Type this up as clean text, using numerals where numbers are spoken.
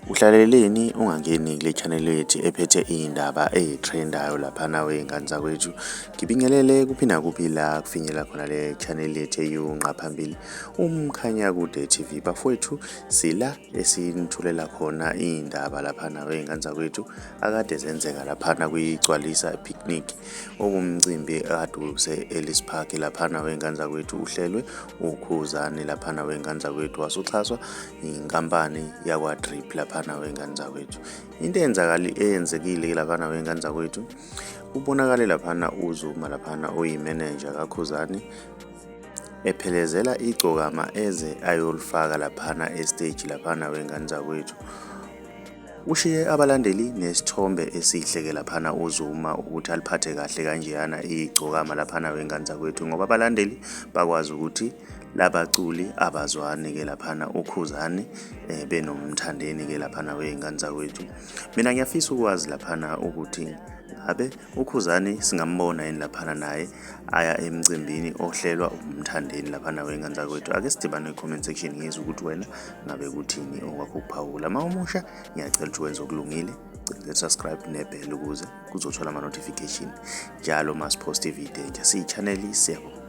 Uhlaleleni ungangeni kule channel yethu ephethe iy'ndaba ey'threndayo laphana wey'ngane zakwethu. Ngibingelele kuphi nakuphi la kufinyela khona le channel yethu eyunqa phambili uMkhanyakude TV. Bafowethu sila esinithulela khona iy'ndaba laphana wey'ngane zakwethu akade zenzeka laphana kwiGcwalisa Picnic okumcimbi akade use-Ellis Park laphana wey'ngane zakwethu uhlelwe uKhuzani laphana wey'ngane zakwethu wasuxhaswa inkampani yakwa-Drip laphana wey'ngane zakwethu. Into eyenzakali eyenzekile laphana wey'ngane zakwethu kubonakale laphana uZuma laphana oyimenenja kaKhuzani ephelezela igcokama eze ayolifaka laphana esiteji laphana wey'ngane zakwethu. Ushiye abalandeli nesithombe esihle-ke laphana uZuma ukuthi aliphathe kahle kanjeyana igcokama laphana wey'ngane zakwethu ngoba abalandeli bakwazi ukuthi labaculi abazwani-ke laphana uKhuzani benoMthandeni-ke laphana wey'ngane zakwethu. Mina ngiyafisa ukwazi laphana ukuthi ngabe uKhuzani singambona yini laphana naye aya emcimbini ohlelwa uMthandeni laphana wey'ngane zakwethu. Ake sidibane kwi-comment section ngizwe ukuthi wena ngabe kuthini okwakho ukuphawula. Uma umusha ngiyacela ukuthi wenze okulungile, cindezela subscribe nebell ukuze kuzothola ama-notification njalo uma siphosta ividiyo entsha. Siyi-channel siyabonga.